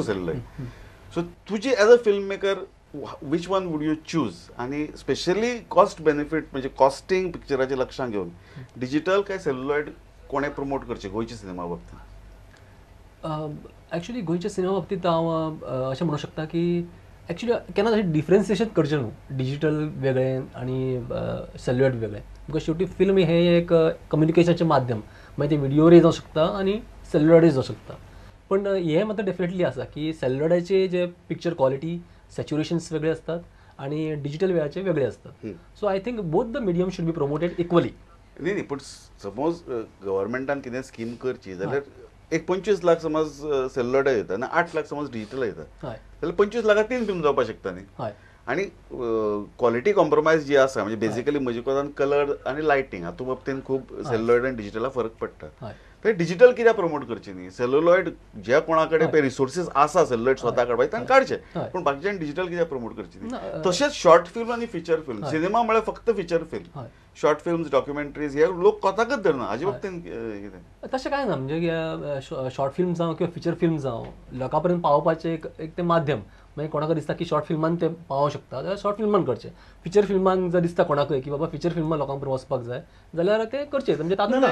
Celluloid. So तुजी as a film maker which one would you choose आनी specially cost benefit म्हणजे costing पिक्चराचें लक्षांत घेवन डिजिटल काय सेल्युलॉइड कोणें प्रमोट करचें गोंयच्या सिनेमा बाबतींत? एक्चुअली गोंयच्या सिनेमा बाबतींत हांव अशें म्हणूंक शकता की एक्चुअली केन्ना अशें डिफरन्सिएशन करचें न्हू, डिजिटल वेगळें आनी सेल्युलॉइड वेगळें, because शेवटी फिल्म हें एक कम्युनिकेशनाचें माध्यम, मागीर तें विडियोरूय जावं शकता आनी सेल्युलॉइडूय जावं शकता. पण हें मात्र डेफिनेटली आसा की सेल्युलॉइडाचे जे पिक्चर क्वॉलिटी सॅच्युरेशन्स वेगळे असतात आणि डिजिटल वेळाचे वेगळे असतात. So I think both the medium should be promoted equally. न्ही न्ही, पूण सपोज गव्हर्मेंटान कितें स्कीम करची जाल्यार एक 25 लाख समज सेल्युलॉइड येता आनी 8 लाख समज डिजिटल येता जाल्यार 25 लाखां 3 फिल्म जावपाक शकता न्ही. आनी क्वॉलिटी कॉम्प्रोमायज जी आसा म्हणजे बेसिकली म्हजे कोतान कलर आनी लायटींग हातूंत बाबतींत खूब सेल्युलॉइड आनी डिजिटला फरक पडटा. ते डिजिटल कित्याक प्रमोट करची न्ही? सेल्युलॉइड ज्या कोणा कडेन पळय रिसोर्सीस आसा सेल्युलॉइड स्वता काडपाक तांकां काडचे, पूण बाकीच्यांनी डिजिटल कित्याक प्रमोट करची न्ही? तशेंच शॉर्ट फिल्म आनी फिचर फिल्म, सिनेमा म्हळ्यार फक्त feature film, short films documentaries हे लोक कोताकच धरना हाजे बाबतींत कितें? तशें कांय ना, म्हणजे शॉर्ट फिल्म जावं किंवा फिचर फिल्म जावं लोकां पर्यंत पावोवपाचें एक तें माध्यम. मागीर कोणाक दिसता की शॉर्ट फिल्मान ते पावोवंक शकता जाल्यार शॉर्ट फिल्मान करचें, फिचर फिल्मान जर दिसता कोणाकय की बाबा फिचर फिल्मान लोकां पर्यंत वचपाक जाय जाल्यार ते करचें. म्हणजे तातूंत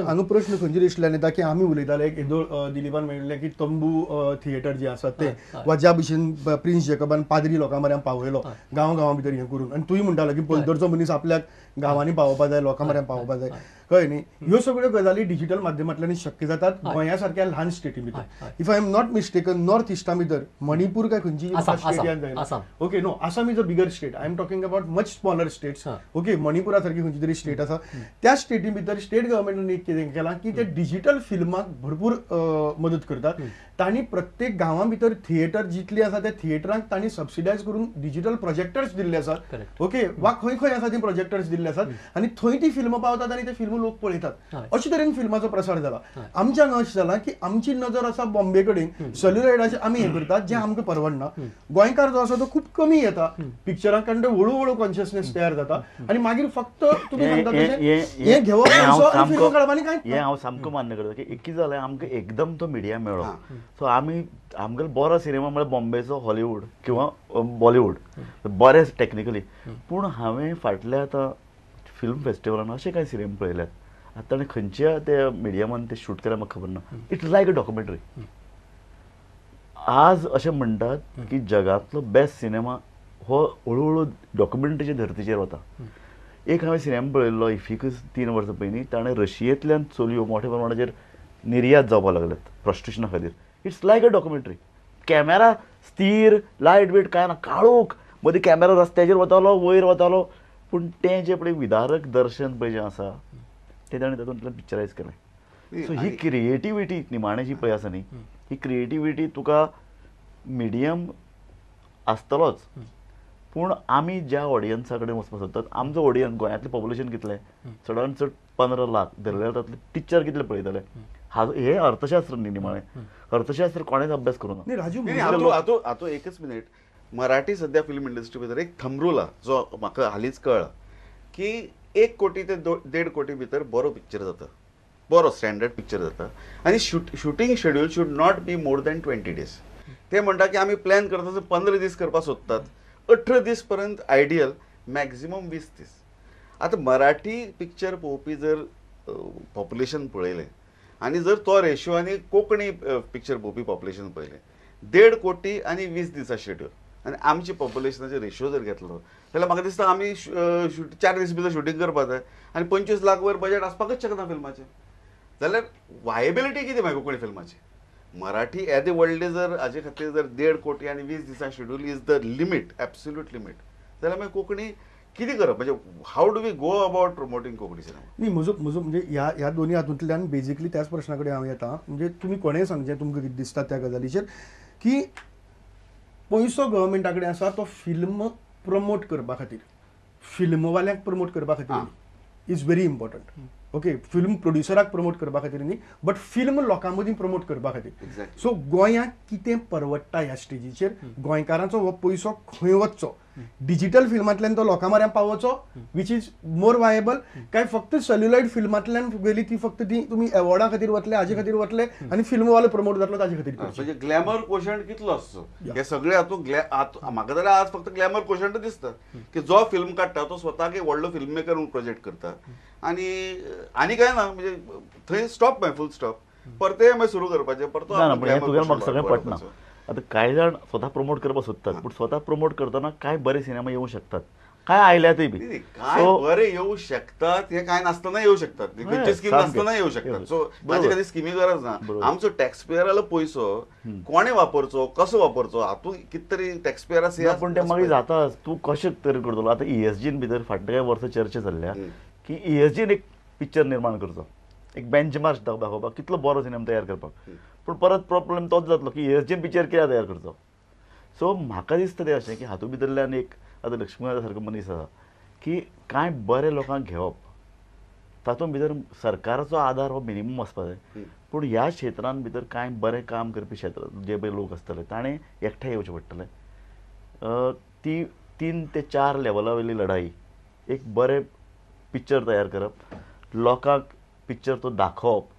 हांगा प्रश्न खंयचे दिसले न्ही की आमी उलयताले एक येदोळ दिलीपान म्हणिल्लें की तंबू थिएटर जे आसा तें वा ज्या भशेन प्रिन्स जेकबान पाद्री लोकां मऱ्यान पावयलो गांव गांवां भितर हें करून, आनी तूंय म्हणटालो की पलतडचो मनीस आपल्याक गांवांनी पावोवपा जाय, लोकां मऱ्यान पावोवपा जाय, कळ्ळें न्ही? ह्यो सगळ्यो गजाली डिजिटल माध्यमांतल्यान शक्य जातात गोंया सारक्या ल्हान स्टेटी भितर. If I am not mistaken north इस्टा भितर मणिपूर काय खंयची स्टेट जायना, okay no Assam is a bigger state, I am talking about much smaller states, okay Manipura सारकी खंयची तरी स्टेट आसा, त्या स्टेटी भितर स्टेट गव्हर्मेंटान एक कितें केलां की ते डिजिटल फिल्माक भरपूर मदत करतात. तांणी प्रत्येक गांवां भितर थिएटर जितली आसा त्या थिएटरांक तांणी सबसिडायज करून डिजिटल प्रोजेक्टर्स दिल्ले आसात, ओके वा खंय खंय आसा ती प्रोजेक्टर्स दिल्ले आसात आनी थंय ती फिल्मां पावतात आनी ते फिल्म लोक पळयतात. अशे तरेन फिल्माचो प्रसार जाला. आमच्या हांगा अशें जालां की आमची नजर आसा बॉम्बे कडेन, सेल्युलॉइडाचेर आमी हें करतात जें आमकां परवडना. गोंयकार जो आसा तो खूब कमी येता पिक्चराक, कारण हळू हळू कॉन्शियसनेस तयार जाता आनी मागीर फक्त तुमी सांगता तशें हें घेवप फिल्म काडप आनी कांय. हें हांव सामको मान्य करता की कितें जालें आमकां एकदम तो मिडिया मेळ्ळो, सो आमी आमकां बरो सिनेमा म्हळ्यार बॉम्बेचो हॉलिवूड किंवा बॉलिवूड बरें टॅक्निकली, पूण हांवें फाटल्या आतां फिल्म फेस्टिवलान अशे कांय सिनेमा पळयल्यात आतां ताणें खंयच्या त्या मिडियमान ते शूट केल्या म्हाका खबर ना, it's like a documentary. आज अशें म्हणटात की जगांतलो बेस्ट सिनेमा हो हळू हळू डॉक्युमेंटरीच्या धर्तीचेर वता. एक हांवें सिनेमा पळयल्लो इफिकूच 3 वर्सां पयलीं, ताणें रशियेंतल्यान चलयो मोठ्या प्रमाणाचेर निर्यात जावपाक लागल्यात प्रॉस्टिट्युशना खातीर. It's like a documentary, camera स्थिर, लायट बीट कांय ना, काळोख, मदीं कॅमेरा रस्त्याचेर वतालो वयर वतालो, पूण तें जें पळय विदारक दर्शन पळय जें आसा तें ताणें तातूंतल्यान पिक्चरायज केलें. सो ही क्रिएटिविटी निमाणें जी पळय आसा न्ही, ही क्रिएटिविटी तुका मिडियम आसतलोच, पूण आमी ज्या ऑडियन्सा कडेन वचपाक सोदतात, आमचो ऑडियन्स गोंयांतलें पॉप्युलेशन कितलें, चडान चड 15 लाख धरल्यार तातूंतले पिक्चर कितले पळयतले, हे अर्थशास्त्र न्ही निमाणें, अर्थशास्त्र कोणेच अभ्यास करूं ना. राजू आतां एकच मिनीट, मराठी सद्या फिल्म इंडस्ट्री भितर एक थंब रूल जो म्हाका हालींच कळ्ळा की 1 कोटी ते 1.5 कोटी भितर बरो पिक्चर जाता, बरो स्टँडर्ड पिक्चर जाता आनी shooting schedule should not be more than 20 days. ते म्हणटा की आमी प्लॅन करता 15 दीस करपाक सोदतात, 18 दीस पर्यंत आयडियल, मॅक्झिमम 20 दीस. आतां मराठी पिक्चर पळोवपी जर पॉप्युलेशन पळयलें आनी जर तो रेशियो आनी कोंकणी पिक्चर पळोवपी पॉप्युलेशन पळयलें, 1.5 कोटी आनी 20 दिसा शेड्यूल आनी आमची पॉप्युलेशनाचे रेशियो जर घेतलो जाल्यार म्हाका दिसता आमी 4 दीस भितर शुटींग करपाक जाय आनी 25 लाख वयर बजेट आसपाकच शकना फिल्माचें, जाल्यार वायबिलिटी कितें मागीर कोंकणी फिल्माची? मराठी येदे व्हडले जर हाजे खातीर जर 1.5 कोटी आनी 20 दिसां schedule is the limit, absolute limit, जाल्यार मागीर कोंकणी कितें करप, म्हणजे how do we go about promoting Konkani cinema? न्ही म्हजो म्हजो म्हणजे ह्या ह्या दोन्ही हातूंतल्यान बेजिकली त्याच प्रश्ना कडेन हांव येता. म्हणजे तुमी कोणेय सांगचें तुमकां कितें दिसता त्या गजालीचेर की पयसो गव्हर्मेंटा कडेन आसा तो फिल्म प्रमोट करपा खातीर, फिल्मवाल्यांक प्रमोट करपा खातीर is very important, okay film प्रोड्युसराक promote करपा खातीर न्ही, बट फिल्म लोकां मदीं प्रमोट करपा खातीर. सो गोंयांक कितें परवडटा ह्या स्टेजीचेर, गोंयकारांचो हो पयसो खंय वचचो डिजिटल फिल्मांतल्यान तो लोकां म्हऱ्यान पावोवचो which is more viable, काय फक्त सेल्युलॉइड फिल्मांतल्यान गेली ती फक्त ती तुमी एवॉर्डा खातीर वतले, हाजे खातीर वतले आनी फिल्मवाले प्रमोट जातलो ताजे खातीर? म्हणजे ग्लॅमर कोशंट कितलो आसचो हे सगळे हातूंत? म्हाका जाल्यार आज फक्त ग्लॅमर कोशंट दिसता की जो फिल्म काडटा तो स्वताक एक व्हडलो फिल्म मेकर म्हणून प्रोजेक्ट करता आनी आनी काय ना, म्हणजे थंय स्टॉप, मागीर फूल स्टॉप, परते मागीर सुरू करपाचें परतो. ना, पण हें तुगेलें म्हाका सगळें पटना. आतां कांय जाण स्वता प्रमोट करपाक सोदतात, पूण स्वता प्रमोट करतना कांय बरे सिनेमा येवं शकतात, कांय आयल्यातूय बी. काय बरे येवं शकतात हे कांय नासतना येवं शकतात, खंयची स्कीम नासतना येवं शकतात. सो ताजे खातीर स्किमी गरज ना. आमचो टॅक्स पेयरालो पयसो कोणें वापरचो, कसो वापरचो हातूंत कितें तरी टॅक्स पेयरा. पूण तें मागीर जाता, तूं कशें तरेन करतलो? आतां ESGन भितर फाटल्या कांय वर्सां चर्चा चल्ल्या की ESGन एक पिक्चर निर्माण करचो, एक बेंचमार्क दाखोवपाक कितलो बरो सिनेमा तयार करपाक. पूण परत प्रॉब्लेम तोच जातलो की ESGन पिक्चर कित्याक तयार करचो? सो म्हाका दिसता तें अशें की हातूंत भितरल्यान एक आतां लक्ष्मीकांत सारको मनीस आसा की कांय बरे लोकांक घेवप, तातूंत भितर सरकाराचो आदार हो मिनिमम आसपाक जाय. पूण ह्या क्षेत्रान भितर कांय बरें काम करपी क्षेत्र जे पळय लोक आसतले ताणें एकठांय येवचें पडटलें. ती 3 ते 4 लेवला वयली लढाई, एक बरें पिक्चर तयार करप, लोकांक पिक्चर तो दाखोवप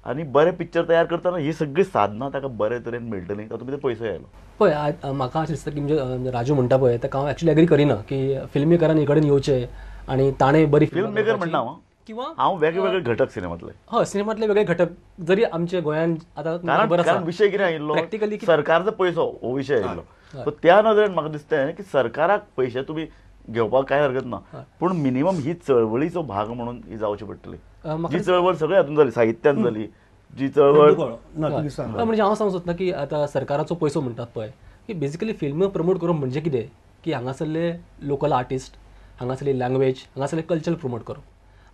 आनी बरें पिक्चर तयार करतना ही सगळीं साधनां ताका बरे तरेन मेळटलीं, तातूंत भितर पयसो आयलो. पळय म्हाका अशें दिसता की म्हणजे राजू म्हणटा पळय ताका हांव एक्चुअली एग्री करिना की फिल्म मेकरान कडेन येवचें आनी ताणें बरी फिल्म मेकर म्हणना हांव, किंवा हांव वेगळे घटक सिनेमांतले. हय, सिनेमांतले वेगळे घटक जरी आमच्या गोंयांत आतां कारण विशय कितें आयिल्लो, प्रॅक्टिकली सरकारचो पयसो हो विशय आयिल्लो. सो त्या नदरेन म्हाका दिसता की सरकाराक पयशे तुमी घेवपाक कांय हरकत ना, पूण मिनिमम ही चळवळीचो भाग म्हणून ही जावची पडटली. जी चळवळ सगळे हातून जाली, साहित्यान जाली जी चळवळ. म्हणजे हांव सांगूंक सोदता की आतां सरकाराचो पयसो म्हणटात पळय की बेसिकली फिल्म प्रमोट करप म्हणजे कितें की हांगासरले लोकल आर्टिस्ट, हांगासरली लँग्वेज, हांगासरले कल्चर प्रमोट करप.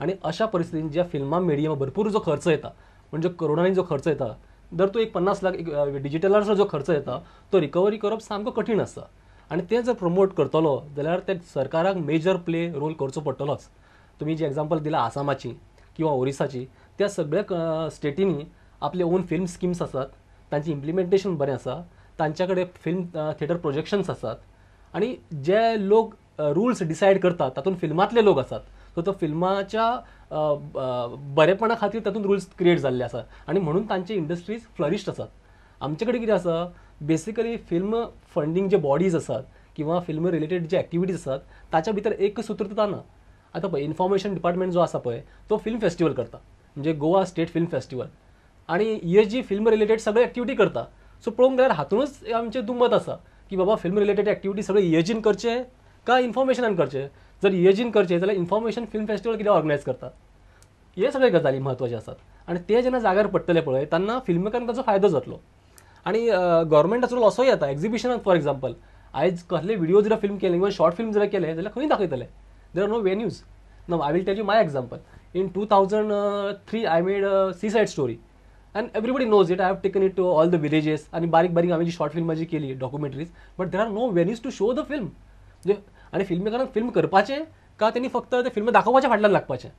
आनी अशा परिस्थितीन ज्या फिल्मां मिडियम भरपूर जो खर्च येता, म्हणजे करोडांनी जो खर्च येता, जर तूं एक 50 लाख एक डिजिटलाचो जो खर्च येता तो रिकवरी करप सामको कठीण आसता. आनी तें जर प्रमोट करतलो जाल्यार ते सरकाराक मेजर प्ले रोल करचो पडटलोच. तुमी जी एग्जाम्पल दिला आसामाची किंवा ओरिसाची, त्या सगळ्या स्टेटींनी आपले ओन फिल्म स्किम्स आसात, तांचें इम्प्लिमेंटेशन बरें आसा, तांच्या कडेन फिल्म थिएटर प्रोजेक्शन्स आसात आनी जे लोक रुल्स डिसायड करतात तातूंत फिल्मांतले लोक आसात. सो तो फिल्माच्या बरेपणा खातीर तातूंत रुल्स क्रिएट जाल्ले आसा आनी म्हणून तांचे इंडस्ट्रीज फ्लरिश्ड आसात. आमचे कडेन कितें आसा, बेसिकली फिल्म फंडींग जे बॉडीज आसात किंवा फिल्म रिलेटेड जे एक्टिविटीज आसात ताच्या भितर एक सुत्रता ना. आतां पळय इन्फॉर्मेशन डिपार्टमेंट जो आसा पळय तो फिल्म फेस्टिवल करता, म्हणजे गोवा स्टेट फिल्म फेस्टिवल, आनी ESG film related सगळे एक्टिविटी करता. सो पळोवंक गेल्यार हातूनच आमचें दुमत आसा की बाबा फिल्म रिलेटेड एक्टिविटी सगळे ESGन करचे काय इन्फॉर्मेशनान करचे. जर ESGन करचे जाल्यार इन्फॉर्मेशन फिल्म फेस्टिवल कित्याक ऑर्गनायज करता, हे सगळे गजाली म्हत्वाचे आसात. आनी ते जेन्ना जाग्यार पडटले पळय तेन्ना फिल्म मेकरांक ताचो फायदो जातलो. आनी गव्हर्मेंटाचो रोल असोय येता एक्झिबिशनाक. फॉर एग्जाम्पल आयज कसले व्हिडिओ जर फिल्म केले किंवा शॉर्ट फिल्म जर केले जाल्यार खंय दाखयतले, there are no venues. Now I will tell you my example. In 2003 I made a seaside story and everybody knows it. I have taken it to all the villages आणि बारीक बारीक आम्ही जी शॉर्ट फिल्म जी केली documentaries, but there are no venues to show the film. म्हणजे आनी film मेकरांक film करपाचें का तेणी फक्त ते फिल्म दाखोवपाच्या फाटल्यान लागपाचें,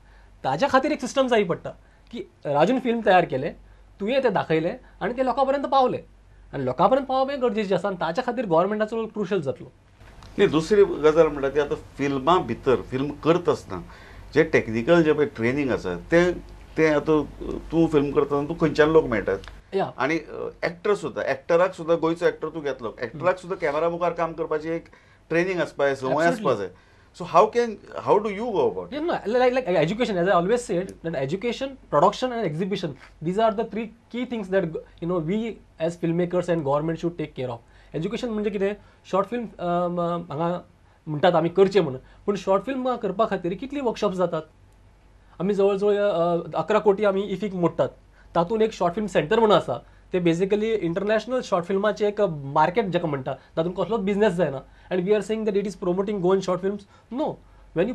ताज्या खातीर एक सिस्टम जाय पडटा की राजून फिल्म तयार केलें, तुवें तें दाखयलें आनी ते लोकां पर्यंत पावलें आनी लोकां पर्यंत पावप हें गरजेचें आसा आनी ताच्या खातीर गव्हर्मेंटाचो रोल क्रुशल जातलो. न्ही, दुसरी गजाल म्हणटा ती आतां फिल्मां भितर फिल्म करता आसतना जे टॅक्निकल जे पळय ट्रेनींग आसा तें तें आतां तूं फिल्म करतना तूं खंयच्यान लोक मेळटात आनी एक्टर सुद्दां, एक्टराक सुद्दां गोंयचो एक्टर तूं घेतलो, एक्टराक सुद्दां कॅमेरा मुखार काम करपाची एक ट्रेनींग आसपा जाय, संवय आसपा जाय. So how do you go about it? No, like education, as I always said, that education, production and exhibition, these are the three key things that you know we as filmmakers and government should take care of. Education म्हणजे कितें, short film हांगा म्हणटात आमी करचें म्हणून, पूण short film करपा खातीर कितली वर्कशॉप्स जातात. आमी जवळ जवळ 11 कोटी आमी इफीक मोडटात, तातूंत एक शॉर्ट फिल्म सेंटर म्हणून आसा, ते बेसिकली इंटरनॅशनल शॉर्ट फिल्माचें एक मार्केट जाका म्हणटा, तातूंत कसलोच बिजनेस जायना. And we are saying that it is promoting Goan short films. No, when you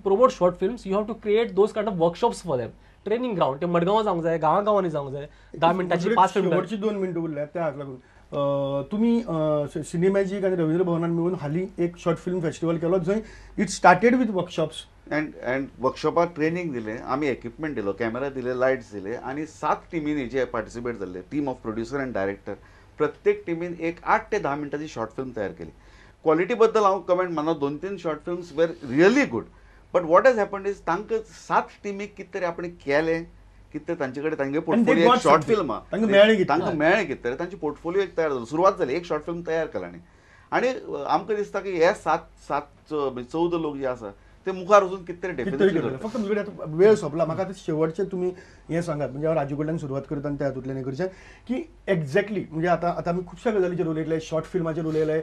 promote short films, you have to create those kind of workshops for them, training ground. ते मडगांवां जावंक जाय, गांवां गांवांनी जावंक जाय. 10 मिनटांची 5 मिनटां, शेवटची 2 मिनटां उरल्या त्या हाका लागून तुमी सिनेमॅजीक आनी रवींद्र भवनान मेळून हालीं एक शॉर्ट फिल्म फेस्टिवल केलो जंय it started with workshops and वर्कशॉपाक training दिलें, आमी एक्विपमेंट दिलो, कॅमेरा दिले, लायट्स दिले आनी 7 टिमींनी जे पार्टिसिपेट जाल्ले, team of producer and director, प्रत्येक टिमीन एक 8 ते 10 मिनटांची शॉर्ट फिल्म तयार केली. क्वॉलिटी बद्दल हांव कमेंट मारना. 2-3 short films were really good, but what has happened is तांकां 7 टिमीक कितें तरी आपणें केलें, कितें तरी तांचे कडेन तांगे पोर्टफोलियो एक शॉर्ट फिल्म आहा, तांकां मेळ्ळें कितें तरी तांची पोर्टफोलियो एक तयार जालो, सुरवात जाली, एक शॉर्ट फिल्म तयार केला. आनी आमकां दिसता की हे 7 7 14 लोक जे आसा ते मुखार वचून कितें तरी डेफिनेटली. फक्त म्हजे कडेन वेळ सोंपला, म्हाका आतां शेवटचें तुमी हें सांगात, म्हणजे हांव राजू कडल्यान सुरवात करता आनी त्या हातूंतल्यान हें करचें की एक्झॅक्टली म्हणजे आतां आतां आमी खुबश्या गजालीचेर उलयले, शॉर्ट फिल्माचेर उलयले,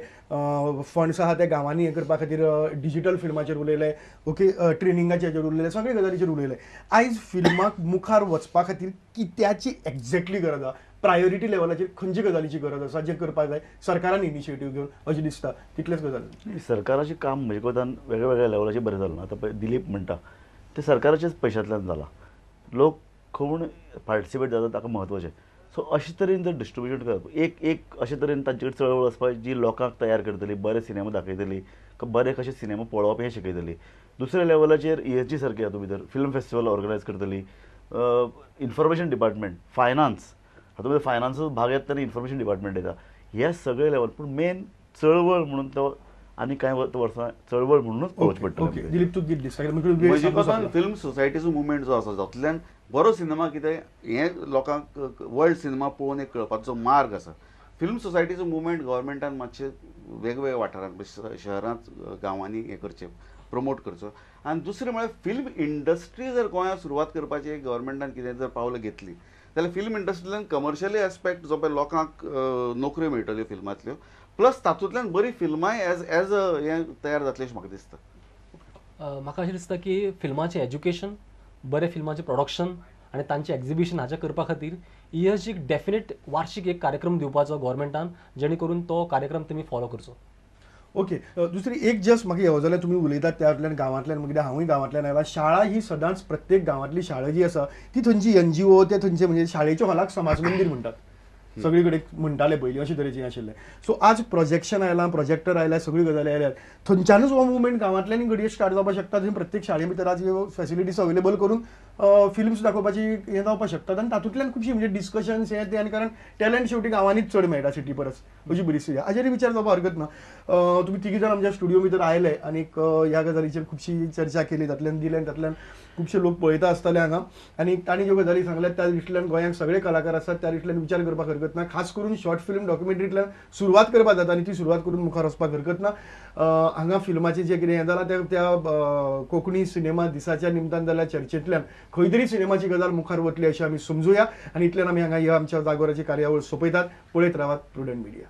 फंड्स आहा ते गांवांनी हें करपा खातीर डिजीटल फिल्माचेर उलयले, ओके ट्रेनिंगाचेर हेजेर उलयले, सगळे गजालीचेर उलयले. आयज फिल्माक मुखार वचपा खातीर कित्याची एक्झॅक्टली गरज आहा, प्रायोरिटी लेवलाचेर खंयचे गजालीची गरज आसा जें करपाक जाय सरकारान इनिशिएटीव घेवन अशें दिसता, तितलेच गजाल. सरकाराचें काम म्हणजे कोतान वेगळ्या वेगळ्या लेवलाचेर बरें जालां. आतां पळय दिलीप म्हणटा तें सरकाराच्याच पयशांतल्यान जालां, लोक कोण पार्टिसिपेट जाता ताका म्हत्वाचें. सो अशे तरेन जर डिस्ट्रिब्युशन करप, एक एक अशे तरेन तांचे कडेन चळवळ वचपाक जी लोकांक तयार करतली, बरे सिनेमा दाखयतली, बरे कशे सिनेमा पळोवप हें शिकयतली. दुसऱ्या लेवलाचेर ESG सारके हातूंत भितर फिल्म फेस्टिवल ऑर्गनायज करतली, इन्फॉर्मेशन डिपार्टमेंट, फायनान्स, हातूंत भितर फायनान्सचो भाग येता आनी इन्फॉर्मेशन डिपार्टमेंट येता, हे सगळे लेवल. पूण मेन चळवळ म्हणून तो आनी कांय वर्सां चळवळ म्हणूनच पळोवचें पडटलें. दिलीप तूं कितें दिसता? म्हजे फिल्म सोसायटीचो मुवमेंट जो आसा जातूंतल्यान बरो सिनेमा कितें हें लोकांक वर्ल्ड सिनेमा पळोवन एक कळपाचो मार्ग आसा. फिल्म सोसायटीचो मुवमेंट गव्हर्मेंटान मातशें वेगवेगळ्या वाठारांत, शहरांत, गांवांनी हें करचें, प्रमोट करचो. आनी दुसरें म्हळ्यार फिल्म इंडस्ट्री जर गोंयांत सुरवात करपाची गव्हर्मेंटान कितें जर पावलां घेतलीं जाल्यार फिल्म इंडस्ट्रींतल्यान कमर्शियली एस्पेक्ट जो पळय लोकांक नोकऱ्यो मेळटल्यो फिल्मांतल्यो, प्लस तातूंतल्यान बरी फिल्मांय एज एज अ हें तयार जातलें अशें म्हाका दिसता. म्हाका अशें दिसता की फिल्माचें एज्युकेशन, बरें फिल्माचें प्रोडक्शन आनी तांचें एग्जिबिशन हाचें करपा खातीर ESG definite वार्षीक एक कार्यक्रम दिवपाचो गव्हर्मेंटान, जेणे करून तो कार्यक्रम तुमी फॉलो करचो. ओके, दुसरी एक जस्ट म्हाका येवजलें जाल्यार तुमी उलयतात त्यातल्यान गांवांतल्यान, मागीर हांवूय गांवांतल्यान आयला, शाळा ही सदांच प्रत्येक गांवांतली शाळा जी आसा ती थंयची NGO, ते थंयचे म्हणजे शाळेच्या हॉलाक समाज मंदीर म्हणटात, सगळी कडेन म्हणटाले पयलीं अशे तरेचें आशिल्लें. सो आज प्रोजेक्शन आयलां, प्रोजेक्टर आयल्या, सगळी गजाली आयल्यात, थंयच्यानूच हो मुवमेंट गांवांतल्यान घडये स्टार्ट जावपाक शकता. थंय प्रत्येक शाळे भितर आज ह्यो फॅसिलिटीज अवेलेबल करून फिल्म्स दाखोवपाची हें जावपाक शकतात आनी तातूंतल्यान खुबशी म्हणजे डिस्कशन्स हें तें, आनी कारण टॅलंट शेवटी गांवांनीच चड मेळटा सिटी परस, अशी परिस्थिती. हाजेर विचार जावपाक हरकत ना. तुमी तिगी जाण आमच्या स्टुडियो भितर आयले आनीक ह्या गजालीचेर खुबशी चर्चा केली, तातूंतल्यान दिले आनी तातूंतल्यान खुबशे लोक पळयता आसतले हांगा आनी तांणी ज्यो गजाली सांगल्यात त्या दृश्टींतल्यान गोंयांत सगळे कलाकार आसात त्या दृश्टींतल्यान विचार करपाक हरकत ना. खास करून शॉर्ट फिल्म डॉक्युमेंटरींतल्यान सुरवात करपाक जाता आनी ती सुरवात करून मुखार वचपाक हरकत ना. हांगा फिल्माचें जें कितें हें जालां त्या कोंकणी सिनेमा दिसाच्या निमतान जाल्ल्या चर्चेंतल्यान खंय तरी सिनेमाची गजाल मुखार वतली अशें आमी समजुया आनी इतल्यान आमी हांगा ह्या आमच्या जागोराची कार्यावळ सोंपयतात. पळयत रावात प्रुडंट मिडिया.